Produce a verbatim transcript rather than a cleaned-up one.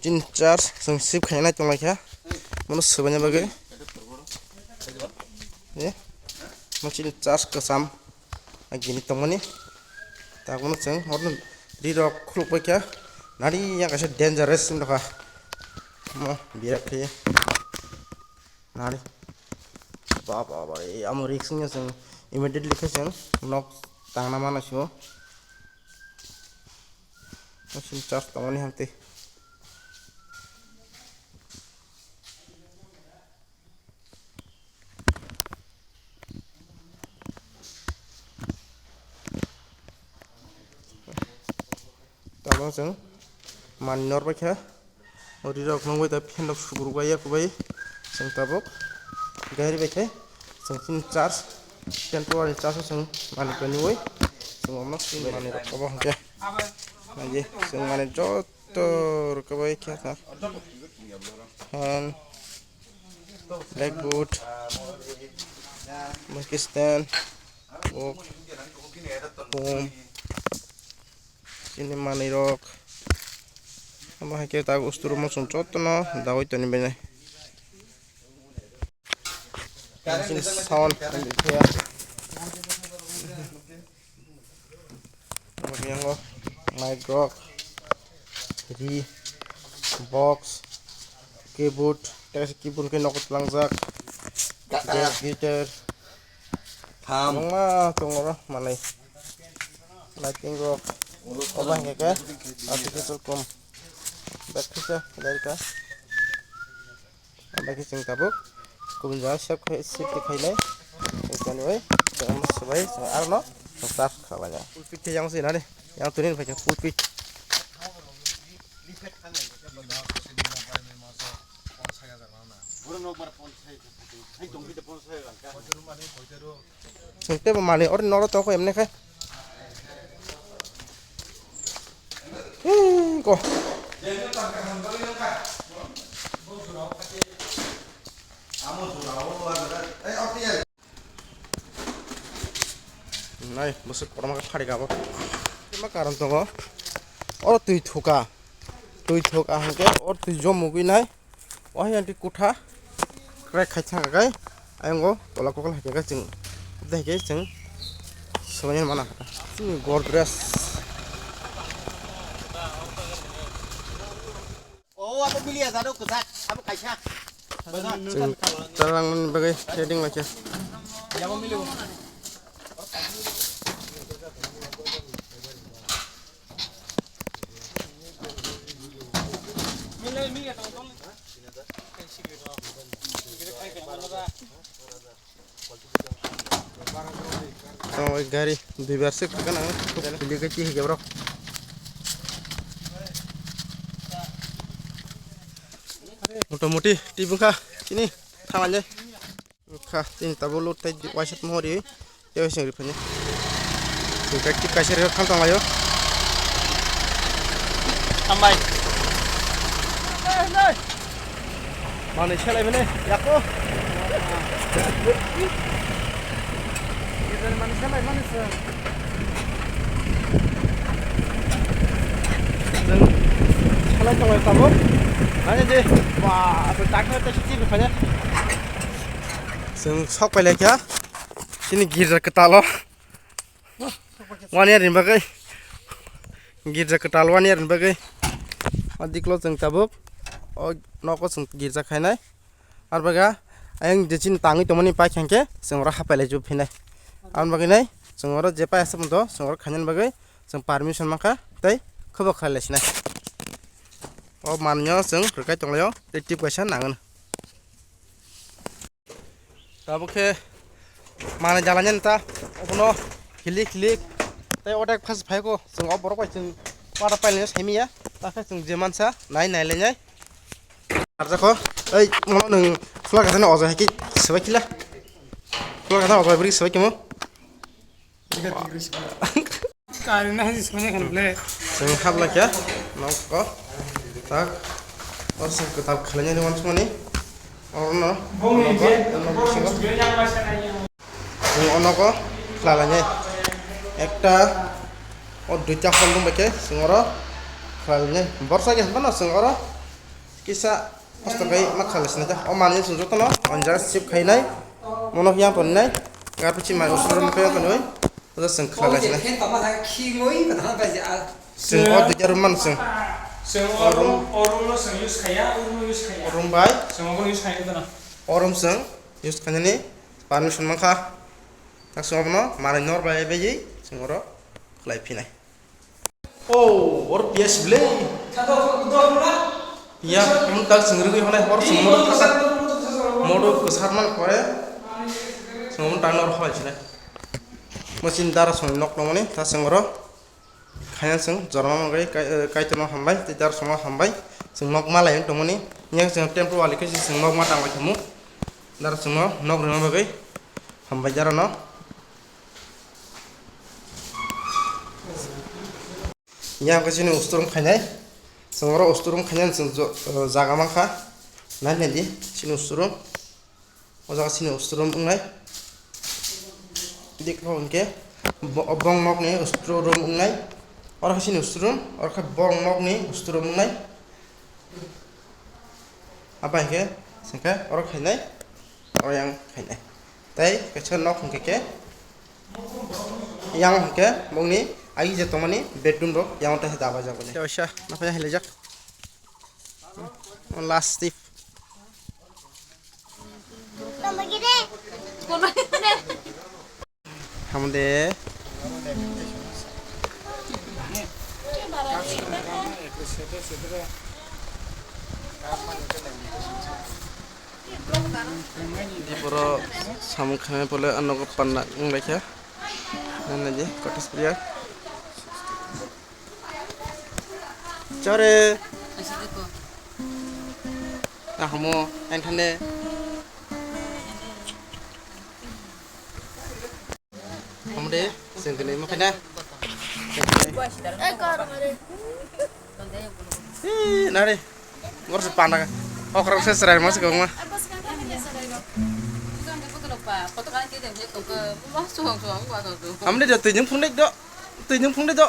Chini charge chwng sip khaina tonglaikha. Mono swbaina bagwi. Ye. Mo chini charge kwcham. Agini tongmani. Tabono chwng horno ri rok khuluk baikha. Nari yang kaisa dangerous sim dokha. Mo birak khe. Nari. Ba, ba, ba, e, amo risk wngya chwng immediately khe chwng nok tangna mano sio. Machine charge tongmani hamtwi. Tabuk chwng manwi norbaikha. O rirok nungwi da phendok sukrubaiya kubai. Chwng tabuk gari bai khe chwng chini charge, temporary charge o chwng manwi toniwi chwng omo chini manwi rok obo hwnkhe. Nai di, chwng manwi joto rwkha bai khe ta. Fan, blackboard, monkey stand, box, boom. Chini manwi rok. Amo hai khe tak usturu mo chwng jotono dawi toni bini. Chini sound. Abo yango mic rok, ri, box, keyboard, tei kaisa keyboard khe nogo tlangjak. Bass, guitar. Tham. Kwbangma tongo oro manwi. Lighting rok. Obo hwnkhe khe artificial kum. Bek kisa dari ka. Bek kisa tabuk. Kubun jaga sep khai, sep khai lai. Ekani oi. Tamo sebai, sebai arno. Start khalai ya. Pulpit khe yang sini nani. Yang tunin pakai pulpit. Chwng teibo manwi oro noro tongo emne khe. Hii, ko. Nai, bwswk kotorma khe phari kha bo. Ma karon tongo. Oro twi thuka. Twi thuka hwnkhe oro twi jom mugwi nai. O hai anti kutha. Krai khai thang kai. Ayang go tola kokla hai khe chwng. Dai khe chwng. Sonya mana. Chini Godrej. O, abo mili ya, jado kwchak, abo kaisa. Chwng talangmani bagwi ready wnglaikha. Yabo mili. Mili, mili, tong, tong. Tamo gari duibar se khakha nang, khub khili khe chihike borok. Motamoti twi bwkha chini thanglai. Kha chini tabuk load tei waisa tongmani. Tei waisa riphaini. Tei tip kaisa rwkha tonglaio. Hambai. Manwi selai mani yako. Manwi selai mani se. Chwng selai tonglai tabuk. Nani di. Ba, aswk tak tak tak tak tak. Chwng sok pailai kha. Chini girja kwtalo. One year ni bagwi. Girja kwtal one year ni bagwi. O diklo chwng tabuk. O nogo chwng girja khainai. Ar baga ayang je chini tangwi tongmani pai khankhe chwng oro hapai lai jub phinai. Aboni bagwi nai chwng oro je pai asa photo chwng oro khainani bagwi chwng permission mankha tei khobok khlai lai sinai. O manwino chwng rwkai tonglaio tei tip kaisa nangwno. Tabuk khe manwi jalainani ta obono hilik hilik tei otek phas phaiko chwng o borok bai chwng para pailino saimanya ta khe chwng je mansa nai nai lainai. Arjakho ei mono nwng khwlak kathani ojai hai khe swbai khila khwlak kathani ojai bwrwi swbai khe mo. Kari na hasi sone khan ble. Chwng habla kya? Nok ko. Tak. O se kwtal khlainani wansukmani. Oro no. Bongni je. Chwng ono ko khlalainai. Ekta o duita hol dong bai khe chwng oro khlalainai. Borsa khe hwnba no chwng oro. Kisa kosto kai ma khalai sinai ta. O manwi chwng jotono on jaga sip khainai. Mono yang toni nai. Gar pichi mai usur mo kaya toni oi. Oda chwng khalai sinai. Chwng o dui jarum man chwng. Chwng o room, o room no chwng use khaiya, o room no use khaiya. O room bai. Chwng o use khaiya dana. O room chwng use khainani permission mankha. Tak chwng obono manwi nor bai bai chwng oro khlai phinai. Oh, or P S blei. Ya, um tak sing rugui hone or sing modo kasa. Modo kasar man kore. Sing modo tang nor hoi chile. Mo chin dara song nok nongoni ta sing oro. Khaina sing jorma mangai kai, eh, kaitorno hambai, te dara song hambai. Sing nok ma lai tongoni. Nya sing temple wali ke sing nok ma tang bai thamu. Dara song nok rima bagai. Hambai dara no. Yang khe chini usturum khainai. Chwng oro usturum khainai chwng jo-, jaga mankha. Nai nai di chini usturum. O jaga chini usturum wngnai. Dik ho hwnkhe bo-, bong nokni usturum wngnai. Oro khe chini usturum, oro khe bong nokni usturum wngnai. Abo hai khe, sengkhe oro khainai, oro yang khainai. Tei kaisa nok hwnkhe khe, yang hwnkhe bongni agi je tongmani bedroom rok yang tei daba jagoni. Kaisa naphai hilaijak. Last step. Hamde. Di boro samung khanai pole ano go panna wng laikha. Nana di kotas priya. Chore. Ahamo, ang thane. Hamde, sing kene mo kena. Eh, nari. Ngor se panda. Okrang se serai mas gong ma. Hamde do tui nyung phung do. Tui nyung phung do.